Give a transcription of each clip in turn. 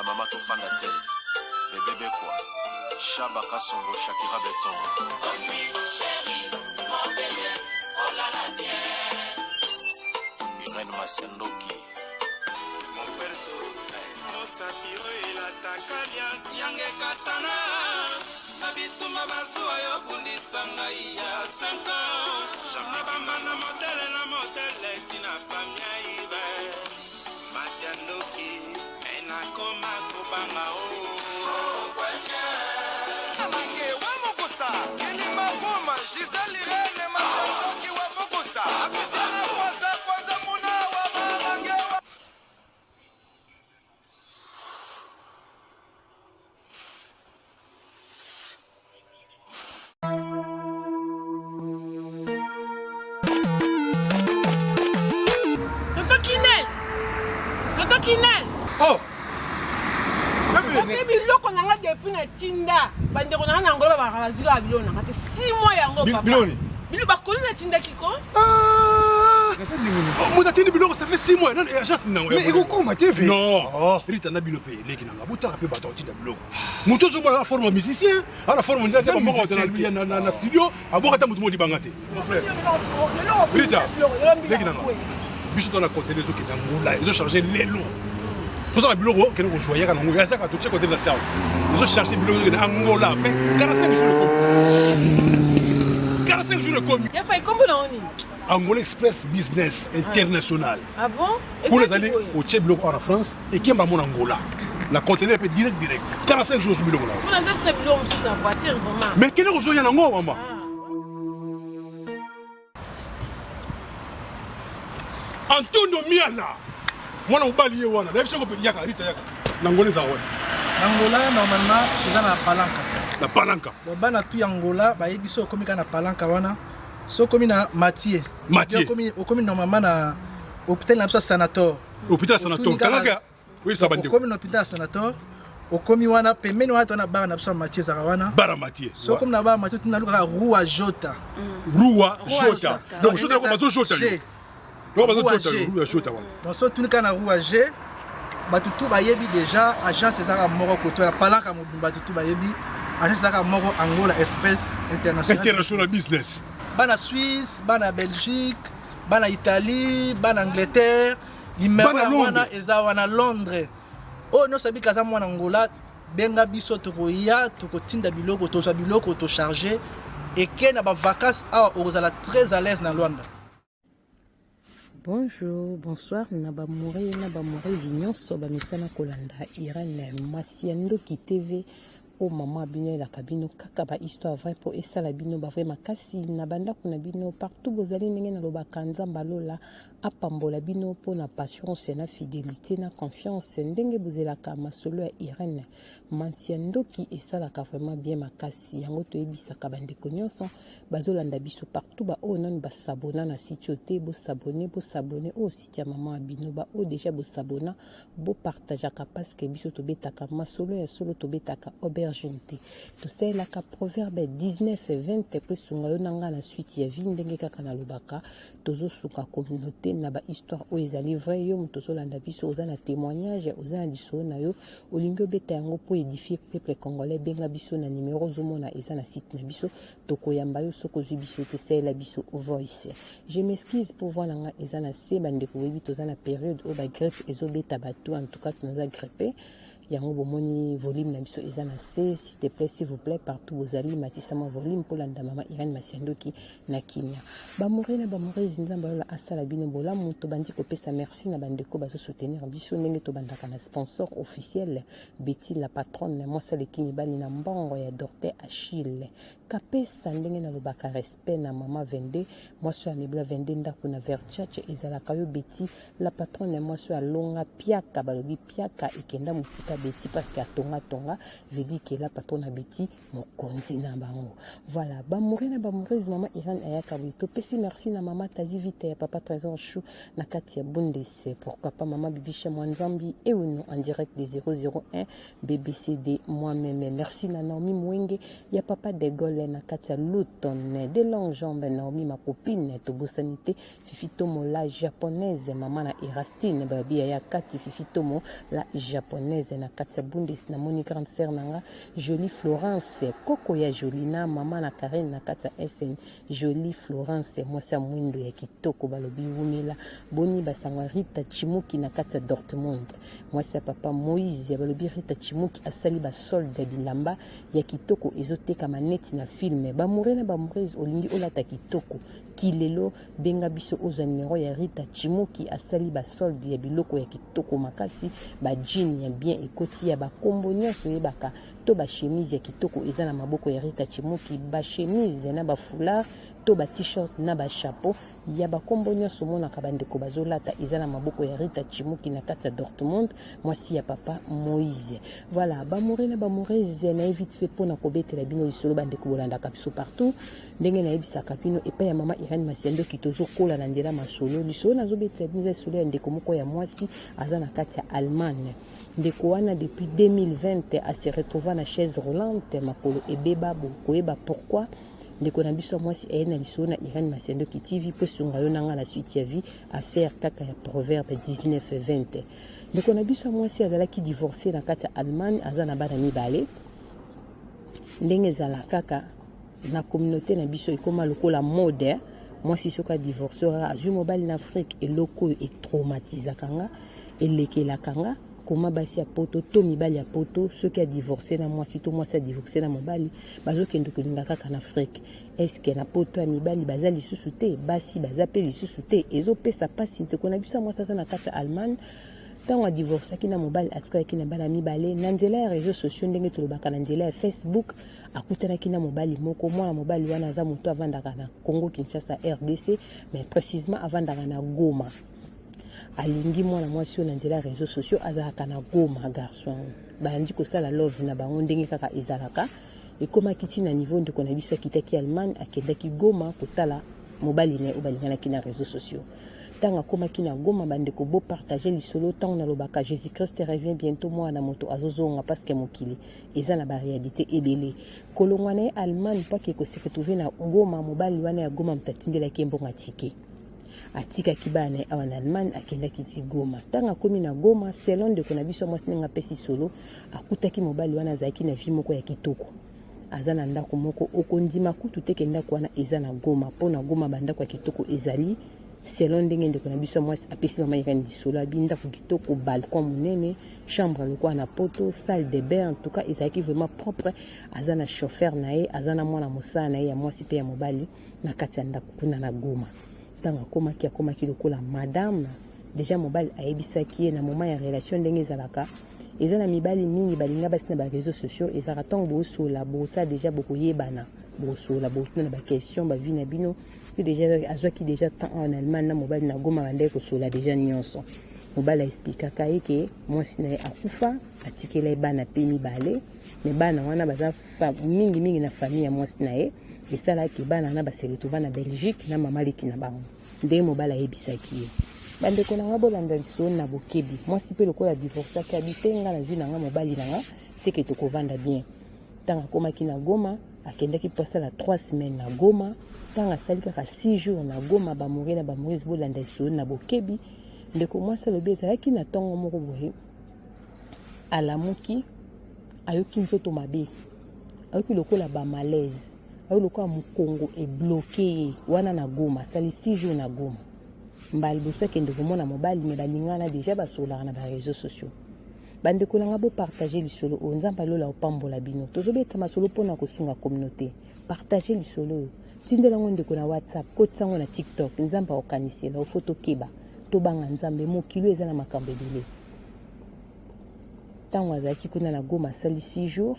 Ba mama tofanda te. Bebe Bekwa, Shaba Kasongo, Shakira Beton. Irène Masiandoki. Mosapi oyo elataka liasi yange ekatana na bitumba bazuwa yo bundisa ngai ya 5 ans na bambanda modele na modele tina famia ibe masi ya ndoki me nakoma kobanga o Amange wa mokusa Kilima Buma Gisèle Irene Masandoki wa mokusa Apisiana kwanza kwanza muna wa mamange wa Tonton Kinel! Tonton Kinel! Oh! Kasi biloko na nga depuis na tinda bandeko na nga na Angola babaka bazwi kaka biloko na nga te 6 mois yango papa. Biloko nini? Biloko bakoli natindaki ko. Ah! Moto atindi biloko ça fait 6 mois nani agence nango. Mais ekokoma te ve. Non. Oh. Rita na bino pe leki na nga botala pe bato atinda biloko. Moto ozomona na forme musicien, ana forme ndenge ata moko na na na studio, aboka ata moto moko libanga te. Mon frère. Rita, leki na nga. Biso to na conteneur ezokende Angola, ezo charger lelo. Tozala biloko kende kozwa yaka nango, yazaka totie conteneur na sawa. Ezo charger biloko ezokende Angola, fait 45 jours ekomi. 45 jours ekomi. Ya fai kombo na oni? Angola Express Business International. Ah bon? Kuna ezali otie biloko awa na France ekemba mona Angola. Na conteneur pe direct direct. 45 jours biloko na. Kuna nza suna biloko mosusu na voiture vraiment. Mais kende kozwa ya nango mama. Antonio Miala mwana mobali ye wana nayebi soko yaka Rita yaka na Angola ezala wana. Na Angola normalement eza na Palanca. Na Palanca. Donc bana tout ya Angola bayebi so okomi kaka na Palanca wana. So okomi na Mathieu. Mathieu. Okomi okomi normalement na hôpital na biso ya Sanator. Hôpital ya Sanator. Kangaka oyebisa bandeko. Okomi na hôpital ya Sanator. Okomi wana pembeni wana tona bar na biso ya Mathieu ezalaka wana. Bar ya Mathieu. So okomi na bar Mathieu tuna lukaka Rua Jota. Rua Jota. Donc Jota bazo Jota. Donc bazo Jota Rua Jota wana. Donc so tuni kaka na Rua G bato tout bayebi déjà agence ezalaka moko koto ya palanka mobimba bato tout bayebi agence ezalaka moko Angola Express International. International Business. Bana Suisse, bana Belgique, bana Italie, bana Angleterre, numero Bana ya Londres. wana eza wana Londres. Oyo nyonso abika aza mwana Angola, benga biso tokoya tokotinda biloko tozwa biloko tocharge eke na ba vacances awa okozala très à l'aise na Luanda. Bonjour, bonsoir na ba moureux na ba moureuses nyonso ba mesana kolanda Irène Masiandoki TV o mama bino elaka bino kaka ba histoire vrai po esala bino ba vrai makasi na bandako na bino partout bozali ndenge nalobaka Nzambe alola apambola bino mpo na patience na fidelité na confiance ndenge bozelaka masolo ya Irène Mansiandoki esalaka vraiment bien makasi yango toyebisaka bandeko nyonso bazolanda biso partout ba oyo nanu ba s'abonna na site oyo te bo s'abonner bo s'abonner oyo site ya maman ya bino ba oyo deja bo s'abonna bo partageaka parce que biso tobetaka masolo ya solo tobetaka aubergine te tosalelaka proverbe 19 20 po esunga yo na nga na suite ya vie ndenge kaka nalobaka tozosuka communauté na ba histoire oyo ezali vrai yo moto ozolanda biso oza na témoignage oza na lisolo na yo olingi obeta yango po édifier peuple congolais benga biso na numero ozomona eza na site na biso tokoyamba yo soki ozwi biso te salela biso voice je m'excuse po voix na nga eza na se bandeko boyebi toza na periode oyo bagrippe ezobeta bato en tout cas naza grippe yango bomoni volume na biso eza na se s'il te plaît s'il vous plaît partout bozali matisa mwa volume kolanda mama Irène Masiandoki na kimia bamoure na bamoureuses nzambe alola asala bino bolamu tobandi kopesa merci na bandeko bazo soutenir biso ndenge tobandaka na sponsor officiel Betty la patronne mwasi aleki mibali na mbongo ya Dorte Achille Kapesa ndenge nalobaka respect na mama 22 mwasi oyo amibla 22 ndako na Verchache ezalaka yo Betty la patronne mwasi oyo alonga piaka balobi piaka ekenda mosika Betty parce que atonga tonga veut dire que la patronne ya Betty mokonzi na bango voilà bamoure na bamoureuse mama Irène ayaka boye topesi merci na mama Tazi Vita ya papa Trésor Chou na kati ya Bundes pourquoi pas mama Bibisha Mwanzambi Ewuno en direct de 001 BBCD moi-même merci na Naomi Mwenge ya papa de Gaulle. Paul na kati ya Luton de longue jambe Naomi ma copine tobosani te Fifi Tomo la japonaise mama na Erastine balobi yaya kati Fifi Tomo la japonaise na kati ya Bundes namoni grande sœur na nga Jolie Florence koko ya Jolina mama na Karine na kati ya SN Jolie Florence mwasi ya mwindo ya kitoko balobi wumela boni basango ya Rita Chimuki na kati ya Dortmund mwasi ya papa Moïse balobi Rita Chimuki asali ba solde ya bilamba ya kitoko ezotekama neti na film bamoure na bamourese olingi olata kitoko kilelo benga biso ozwa numero ya Rita Chimuki asali ba solde ya biloko ya kitoko makasi ba jean ya bien ekoti ya bakombo nyonso oyebaka to ba chemise ya kitoko eza na maboko ya Rita Chimuki ba chemise na ba foulard to ba t-shirt na ba chapeau ya bakombo nyonso omonaka bandeko bazolata eza na maboko ya Rita Chimuki na kati ya Dortmund mwasi ya papa Moïse. Voilà, bamoure na bamourese na ye vite fait mpona kobetela bino lisolo bandeko bolandaka biso partout ndenge nayebisaka bino epai ya mama Irène Masiandoki tozokola na nzela masolo. Lisolo nazobetela bino eza lisolo ya ndeko moko ya mwasi aza na kati ya Allemagne. Ndeko wana depuis 2020 a se retrouva na chaise roulante, makolo ebeba, bokoyeba pourquoi. Ndeko na biso ya mwasi aye na lisolo na Irène Masiandoki TV mpo esunga yo na nga na suite ya vie affaire kaka ya proverbe 19 20. Ndeko na biso ya mwasi azalaki divorce na kati ya Allemagne, aza na bana mibale. Ndenge ezala kaka na communauté na biso ekoma lokola mode, mwasi soki adivorce azwi mobali na Afrique, eloko oyo etraumatisaka nga, elekelaka nga koma basi ya poto to mibali ya poto soki adivorce na mwasi to mwasi adivorce na mobali bazokende kolinga kaka na Afrique. Eske na poto ya mibali baza lisusu te, basi baza pe lisusu te, ezopesa pasi. Ndeko na biso ya mwasi aza na kati ya Allemagne, ntango adivorcaki na mobali atikalaki na bana mibale. Na nzela ya réseaux sociaux, ndenge tolobaka na nzela ya Facebook, akutanaki na mobali moko. Mwana mobali wana aza moto avandaka na Congo Kinshasa RDC, mais précisément avandaka na Goma. Alingi mwana mwasi oyo na nzela ya réseaux sociaux, azalaka na Goma. Garçon bayandi kosala love na bango ndenge kaka ezalaka, ekomaki ti na niveau ndeko na biso akitaki Allemagne, akendaki Goma kotala mobali na ye oyo balinganaki na réseaux sociaux. Ntango akomaki na Goma, bandeko bopartage lisolo. Ntango nalobaka Jésus Christ revient bientôt, mwana moto azozonga parce que mokili eza na baréalité ebele. Kolongwa na ye Allemagne mpo ake kose retrouver na Goma, mobali wana ya Goma moto atindelaki ye mbongo atike, atikaki bana na ye awa na Allemagne, akendaki ti Goma. Ntango akomi na Goma, selon ndeko na biso mwasi ndenge apesi solo, akutaki mobali wana azalaki na vie moko ya kitoko, aza na ndako moko okondima kutu te ke ndako wana eza na Goma, mpo na Goma bandako ya kitoko ezali. Selon ndenge ndeko na biso mwasi apesi mama Irène lisolo, abi ndako kitoko, balcon monene, chambre lokola na poto, salle de bain, en tout cas ezalaki vraiment propre. Aza na chauffeur na ye, aza na mwana mosala na ye ya mwasi mpe ya mobali na kati ya ndako kuna na Goma. Ntango akomaki, akomaki lokola madame. Deja mobali ayebisaki ye na moment ya relation ndenge ezalaka, eza na mibali mingi balinga basi na ba réseaux sociaux, ezalaka ntango bosola bosala deja bokoyebana, bosola botuna na ba question ba vie na bino. Yo deja azwaki deja temps en Allemagne na mobali na Goma, bandaki kosola deja nyonso. Mobali aexplikaka ye ke mwasi na ye akufa, atikela ye bana pe mibale, me bana wana baza mingi mingi na famille ya mwasi na ye. Esalaki bana wana base retrouva na Belgique na mama leki na bango, ndenge mobali ayebisaki ye. Bandeko na nga bolanda lisolo na bokebi. Mwasi mpe lokola divorcaki, abi te nga nazwi na nga mobali na nga, seke tokovanda bien. Ntango akomaki na Goma, akendaki mpo asala 3 semaines na Goma. Ntango asali kaka 6 jours na Goma, bamouri na bamorise, bolanda lisolo na bokebi. Ndeko mwasi alobi ezalaki na ntongo moko boye, alamuki ayoki nzoto mabe, ayoki lokola ba malaise, ayoki lokola mokongo ebloke ye wana na Goma. Asali 6 jours na Goma. Mbala liboso akende komona mobali, me balingana deja, basololaka na ba réseaux sociaux. Bandeko na nga bopartage lisolo oyo, Nzambe alola opambola bino. Tozobeta masolo mpona kosunga communauté. Partage lisolo oyo, tindela yango ndeko na WhatsApp, kotisa yango na TikTok. Nzambe akokanisela ofo. Tokeba, tobanga Nzambe, mokili eza na makambo ebele. Ntango azalaki kuna na Goma, asali 6 jours,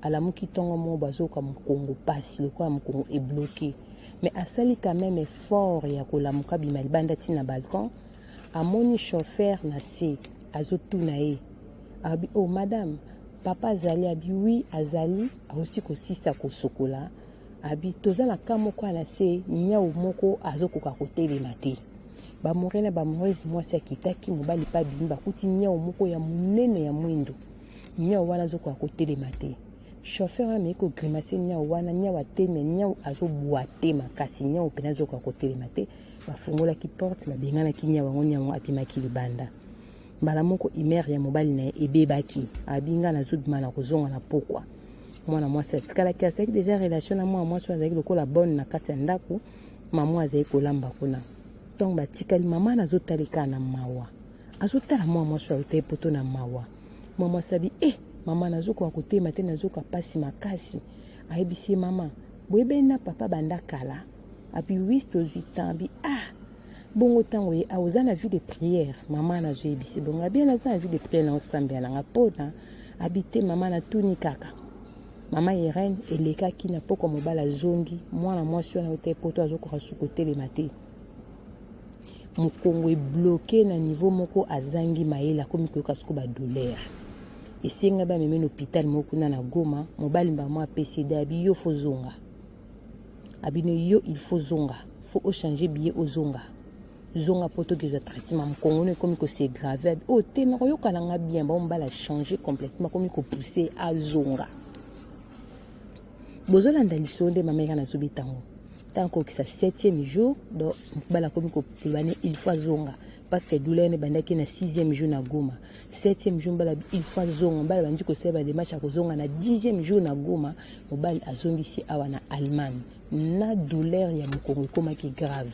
alamuki ntongo moko bazoyoka mokongo pasi, lokola mokongo ebloke, mais asali quand même effort ya kolamuka, bima libanda ntina balcon, amoni chauffeur na se azotuna ye, abi oh madame, papa azali? Abi oui azali, awuti kosisa kosokola. Abi toza na ka moko na se, nyau moko azokoka kotelema te. Bamoure na bamourese, mwasi akitaki, mobali mpe abimi, bakuti nyau moko ya monene ya mwindo. Nyau wana azokoka kotelema te. Chauffeur wana ameki kogrimace niau wana, niau atelemi, niau azobwate makasi, niau mpena azokoka kotelema te. Bafungolaki porte, babenganaki niau yango, niau yango abimaki libanda. Mbala moko humeur ya mobali na ye ebebaki, abi nga nazobima na kozonga na pokwa. Mwana mwasi atikalaki, asalaki deja relation na mwana mwasi oyo azalaki lokola bonne na kati ya ndako, mama azali kolamba kuna. Ntango batikali, mama nazotala kaka na mawa, azotala mwana mwasi oyo autaki poto na mawa. Mwana mwasi abi eh, mama nazokoka kotema te, nazoka mpasi makasi. Ayebisi ye mama, boyebani na papa banda kala? Abi oui, tozwi temps. Abi ah, bongo ntango ye ah, oza na vie de prière? Mama nazoyebisi bongo, abi naza na vie de prière, naosambela nanga mpona abi te mama, natuni kaka. Mama Irène elekaki na pokwa, mobali azongi, mwana mwasi wana auta poto azokoka su kotelema te, mokongo ebloke na niveau moko, azangi mayele, akomi koyoka soko badouleur. Esenga bameme na hôpital moko kuna na Goma. Mobali mbamo apesi ede, abi yo fo zonga, abino yo il faut zonga, faut ochange billet ozonga, zonga mpo tokezwa traitement, mokongo no ekomi kosegrave. Abi oyo te, nakoyoka nanga bien. Bao mobali achange complètement, akomi kopousse azonga. Bozolanda lisolo nde mama eka nazobeta yango. Ntango akokisa 7e jour, donc mobali akomi koloba ne il faut azonga, parce que douleur ne ebandaki na 6e jour na Goma. 7e jour, mobali il faut azonga. Mobali abandi kosala badémarche ya kozonga. Na 10e jour na Goma, mobali azongisi awa na Allemagne na douleur ya mokongo ekomaki grave.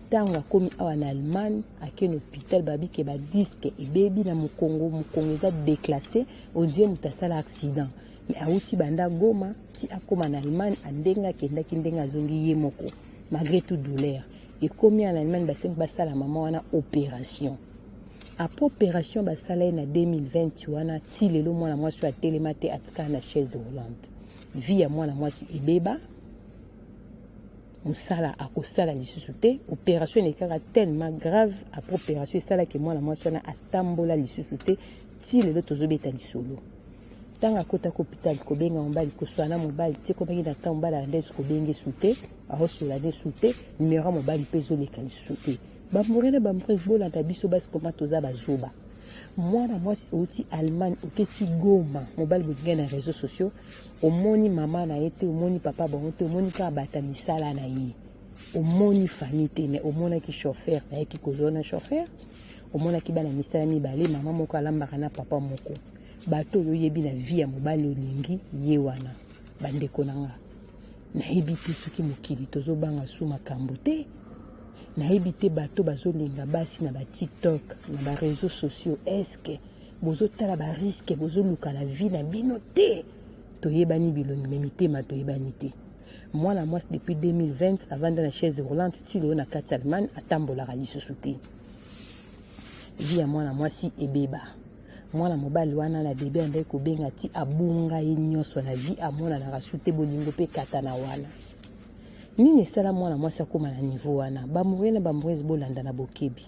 Ntango akomi awa na Allemagne, ake na hôpital, babike badisque ebebi na mokongo, mokongo eza déclassé, ondie moto asala accident. Mais awuti banda Goma ti akóma na Allemagne, andenge akendaki ndenge azongi ye moko, malgré tout douleur ekomi. Na Allemagne basengi basala mama wana opération. Après opération basala ye na 2020 wana, ti lelo mwana mwasi oyo atelema te, atikala na chaise roulante. Vie ya mwana mwasi ebeba, mosala akosala lisusu te. Opération elekaka tellement grave. Après opération esalaki mwana mwasi wana atambola lisusu te ti lelo tozobeta lisolo. Ntango akotaka hôpital, kobenga mobali, koswana mobali ti ekomaki na ntango mobali anda esi kobenga esu te, aosola nde esu te, numero ya mobali mpe ezoleka lisusu te. Bamore na bamprese, bolanda biso basi koma toza bazoba. Mwana mwasi outi Allemagne, oketi Goma, mobali bolingai na réseaux sociaux, omoni mama na ye te, omoni papa bango te, omoni kaka bata misala na ye, omoni famille te. Mais omonaki chauffeur nayaki kozwa na chauffeur, omonaki bana misala mibale, mama moko alambaka na papa moko, bato oyo oyebi na vie ya mobali olingi ye wana. Bandeko na nga, nayebi te soki mokili tozobanga su makambo te. Nayebi te bato bazolinga basi na batiktok, na bareseau sociaux, eske bozotala barisque bozoluka na vie na bino te? Toyebani bilongi, me mitema toyebani te. Mwana mwasi depuis 2020 avanda na chaise roulante ti lelo na kati ya Allemagne, atambolaka lisusu te. Vie ya mwana mwasi ebeba. Mwana mobali wana na bebe andaki kobenga ti abunga ye nyonso na vie, amonanaka su te, bolingo mpe katana wana. Nini esala mwana mwasi akóma na niveau wana? Bamorie na bamorese, bolanda na bokebi.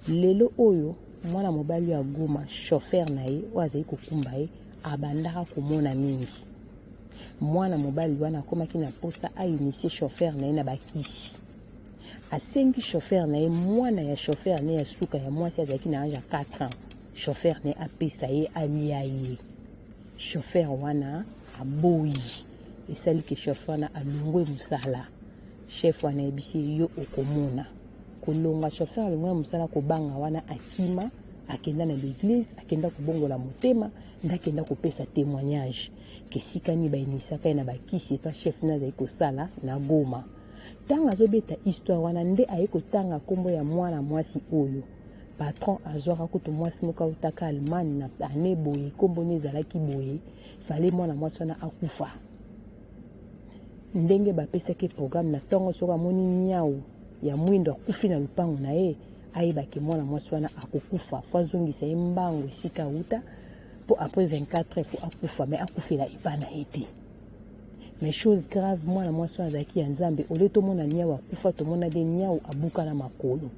Lelo oyo mwana mobali oyo agoma, chauffeur na ye oyo azali kokumba ye, abandaka komona mingi. Mwana mobali wana akomaki na posa ainitie chauffeur na ye na bakisi. Asengi chauffeur na ye mwana ya chauffeur na ye ya suka ya mwasi, azalaki na age ya 4 ans, chauffeur na ye apesa ye alia ye. Chauffeur wana aboyi. Esali ke chauffeur wana alongwe mosala. Chef wana ayebisi ye yo okomona kolonga. Chauffeur alongwe na mosala, kobanga wana akima, akenda na l'église, akenda kobongola motema, nde akenda kopesa témoignage kesika nini bainisaka ye na bakisi epa chef na azali kosala na Goma. Ntango azobeta histoire wana, nde aye kotanga nkombo ya mwana mwasi oyo patron azwaka kutu, mwasi moko autaka Allemagne na ane boye, nkombo nde ezalaki boye. Fale mwana mwasi wana akufa ndenge bapesaki programme na ntongo, soki amoni niau ya mwindo akufi na lupango na ye, ayebaki mwana mwasi wana akokufa, fo azongisa ye mbangu esika auta, mpo après 24 heures fo akufa, mais akufela epa na ye te. Mais chose grave, mwana mwasi wana azalaki ya Nzambe. Ole tomona niau akufa, tomona nde niau abuka na makolo.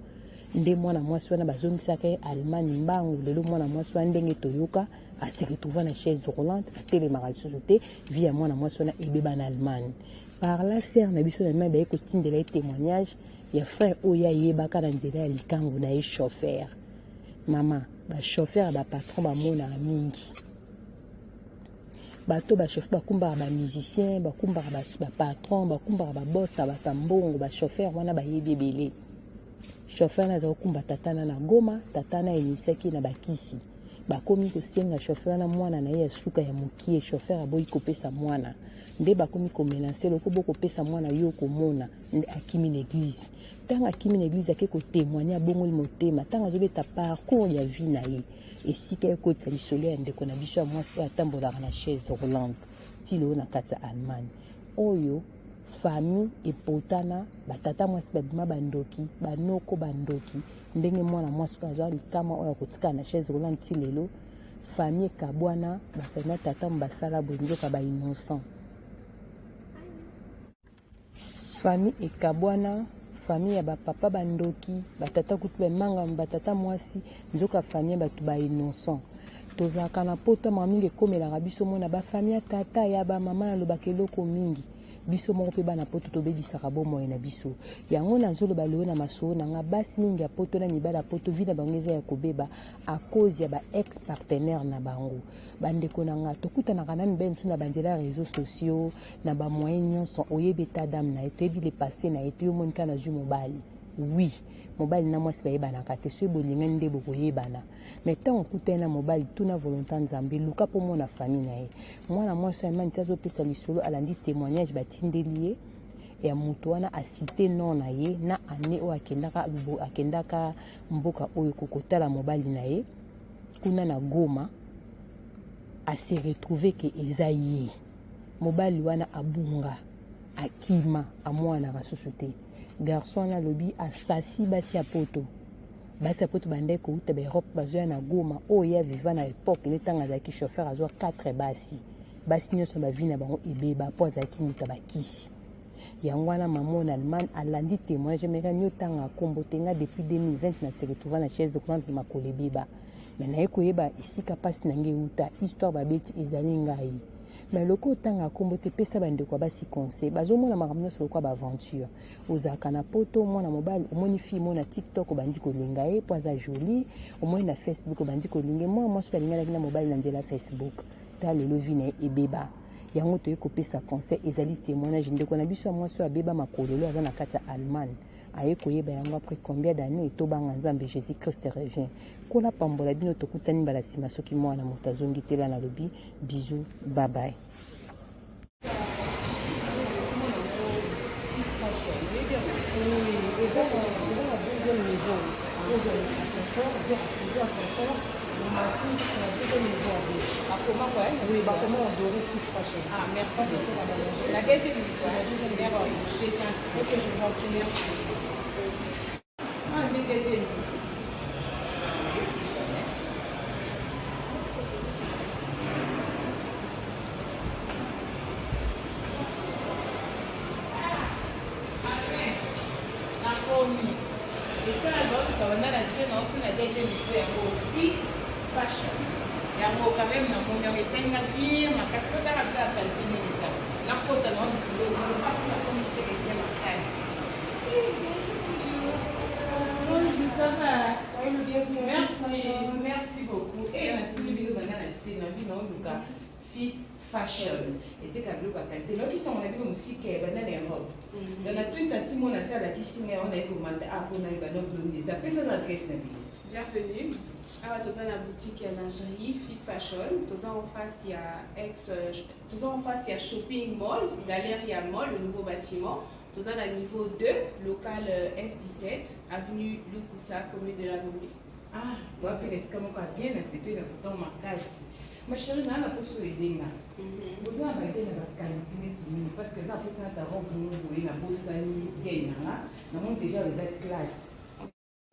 Nde mwana mwasi wana bazongisaka ye Allemagne mbangu. Lelo mwana mwasi wana, ndenge toyoka, ase retrouva na chaise roulante, atelemaka lisusu te. Vie ya mwana mwasi wana ebeba na Allemagne. Par la sœur na biso na Allemagne, baye kotindela ye témoignage ya frère oyo ayebaka na nzela ya likangu na ye chauffeur. Mama, bachauffeur ya bapatron bamonaka mingi. Bato ba chauffeur bakumbaka ba musiciens, bakumbaka ba, ba patron, bakumbaka ba boss ya bato ya mbongo, ba chauffeur wana bayebi ebele. Chauffeur wana aza kokumba tata na na Goma, tata na emisaki na bakisi. Bakomi kosenga chauffeur wana mwana na ye ya suka ya mokie, chauffeur aboyi kopesa mwana. Nde bakomi komenase loko bokopesa mwana yo okomona, nde akimi na eglise. Ntango akimi na eglise ake kotemoigne, abongoli motema. Ntango azobeta parcours ya vie na ye, esika ekotisa lisolo ya ndeko na biso ya mwasi oyo atambolaka na chaise roulante ti lelo na kati ya Allemagne, oyo famille epotana, batata mwasi babima bandoki, banoko bandoki, ndenge mwana mwasi oyo azwa likama oyo akotikala na chaise roulante ti lelo, famille ekabwana, bafamille ya tata basala boye nzoka ba innocent. Famille ekabwana, famille ya ba papa ba ndoki, ba tata kutu ba manga, ba tata mwasi, nzoka famille ya bato ba innocent. Tozalaka na poto makambo mingi ekomelaka biso mona ba famille ya tata ya ba mama nalobaka eloko mingi. Biso moko pe bana poto tobebisaka bomoi na biso. Yango nazoloba lelo na masolo na nga basi mingi ya poto na mibali ya poto vie na bango eza ya kobeba à cause ya ba ex partenaire na bango. Bandeko na nga tokutanaka na mibali mosusu na banzela ya réseaux sociaux na ba moyen nyonso oyebi etat d'âme na ye toyebi le passé na ye te yo omoni kaka nazwi mobali oui mobali na mwasi bayebanaka te soki bolingani nde bokoyebana mais ntango okutani na mobali tuna volonté nzambe luka mpo omona famille na ye mwana mwasi oyo mani azopesa lisolo alandi témoignage batindeli ye ya moto wana asite nom na ye na année oyo akendaka, akendaka mboka oyo kokotala mobali na ye kuna na Goma ase retrouve ke eza ye Mobali wana abunga, akima, amonanaka susu te. Garçon wana alobi asasi basi ya poto. Basi ya poto bandaki kowuta ba Europe bazoya na Goma. Oyo ye aviva na epoque nde ntango azalaki chauffeur azwa 4 basi. Basi nyonso ba vie na bango ebeba mpo azalaki moto ya bakisi. Yango wana mama na Allemagne alandi témoignage mais nga otanga kombo te nga depuis 2020 na se retrouva na chaise roulante makolo ebeba. Mais naye koyeba esika pasi na ngai ewuta, histoire babeti ezali ngai. Mais lokola otanga kombo te pesa bandeko ya basi conseil bazomona makambo nyonso lokola baaventure ozalaka na poto mwana mobali omoni fille moko na tiktok obandi kolinga ye mpo aza jolie omoni na facebook obandi kolinga ye mwana mwasi oyo alinganaki na mobali na nzela ya facebook ta lelo vi na ye ebeba yango toye kopesa conseil ezali témoignage ndeko na biso ya mwasi oyo abeba makolo lelo aza na kati ya allemagne aye koyeba yango après combien d'années tobanga nzambe jésus christ revient kola pambola bino tokutani mbala nsima soki mwana moto azongi tela nalobi bisous bye bye Oui, bakoma en doré fils fashion. Ah, merci. La deuxième niveau. La deuxième niveau. C'est gentil. Ok, je vous en prie, merci. Ah, deuxième niveau. nakomi esala naotuka banda na se naotuna deuxième niveau yango fixe fashion yango quand même namoni yango esali nga bien makasi kotala bila ya qualité nini eza nakota na biloko mpasi nakomi seke bien makasi Bonjour, ça va? Soyez le bienvenu. Merci, merci beaucoup. Et natuni bino banda na se na bino oluka fils fashion eteka biloko ya qualité nayoki sango na bino mosika ya banda na Europe. Donc natuni tanti mona se alakisi ngai yango naye komata a mpo nayeba no bilongi eza pesa na adresse na bino. Bienvenue. Awa toza na boutique ya lingerie Fils Fashion, toza en face ya ex toza en face ya shopping mall, Galeria Mall, le nouveau bâtiment. Toza na niveau 2, local S17, avenue Lukusa, commune de la Gombe. Ah, wapi na esika moko ya bien nasepeli na bouton makasi. Ma chérie, naa na poso edenga. Boza na bague na baqualité neti nini parce que na posa nata robe moko boye nabosani gay na nga namoni déjà eza classe.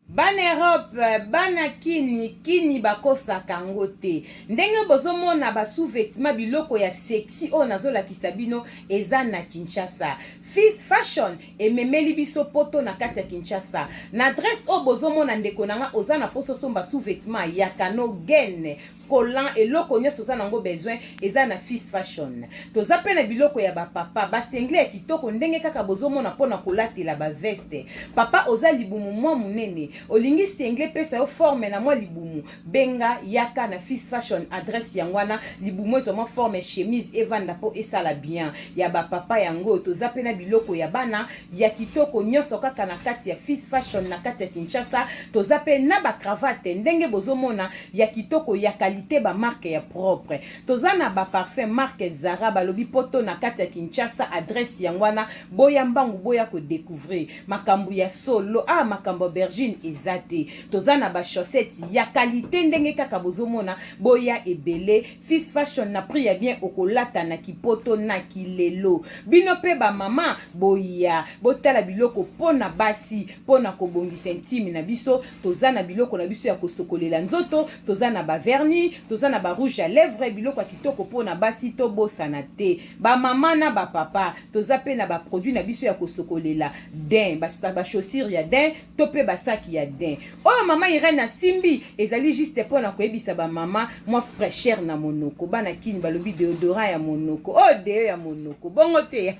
Bana Europe, bana kini, kini bakosaka yango te. Ndenge bozomona ba sous-vêtements biloko ya sexy oyo nazolakisa bino eza na Kinshasa. Fils Fashion ememeli biso poto na kati ya Kinshasa. Na adresse oyo bozomona ndeko na nga oza na posa osomba sous-vêtements ya kano gaine collant eloko nyonso oza nango besoin eza na Fils Fashion. Toza pe na biloko ya ba papa, ba singlet ya kitoko ndenge kaka bozomona pona kolatela ba veste. Papa oza libumu mwa munene, Olingi singlet epesa yo forme na mwa libumu, benga yaka na Fils Fashion, adresse yango wana. Libumu ezwa mwa forme, chemise evanda mpo esala bien. Ya ba papa yango oyo, toza mpe na biloko ya bana ya kitoko nyonso kaka na kati ya Fils Fashion na kati ya Kinshasa. Toza mpe na ba cravate ndenge bozomona ya kitoko ya qualité, ba marque ya propre. Toza na ba parfum marque Zara, balobi poto na kati ya Kinshasa, adresse yango wana. Boya mbangu, boya kodécouvrir makambo ya solo. Ah, makambo ya aubergine eza te. Toza na ba chaussette ya qualité ndenge kaka bozomona. Boya ebele, Fils Fashion na prix ya bien, okolata na kipoto na kilelo. Bino mpe bamama, boya botala biloko mpo na basi, mpo na kobongisa intime na biso. Toza na biloko na biso ya kosokolela nzoto, toza na bavernis, toza na barouge à lèvre, biloko ya kitoko mpo na basi. Tobosana te bamama na bapapa, toza mpe na baproduit na biso ya kosokolela daim, bachaussure ya daim to mpe basaki ya daim. Oyo mama Irene asimbi ezali juste mpo na koyebisa bamama mwa fraîcheur na monoko. Bana Kini balobi déodorant ya monoko, oyo deo ya monoko, bongo te.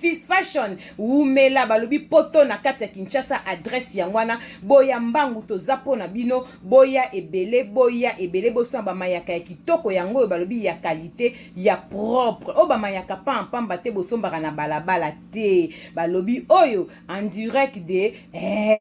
Fils Fashion wumela, balobi poto na kati ya Kinshasa, adresse yango wana. Boya mbangu, toza mpo na bino. Boya ebele, boya ebele, bosala bamayaka ya kitoko yango oyo, balobi ya qualité, ya propre. Oyo bamayaka pampamba te, bosombaka na balabala te. Balobi oyo en direct de eh.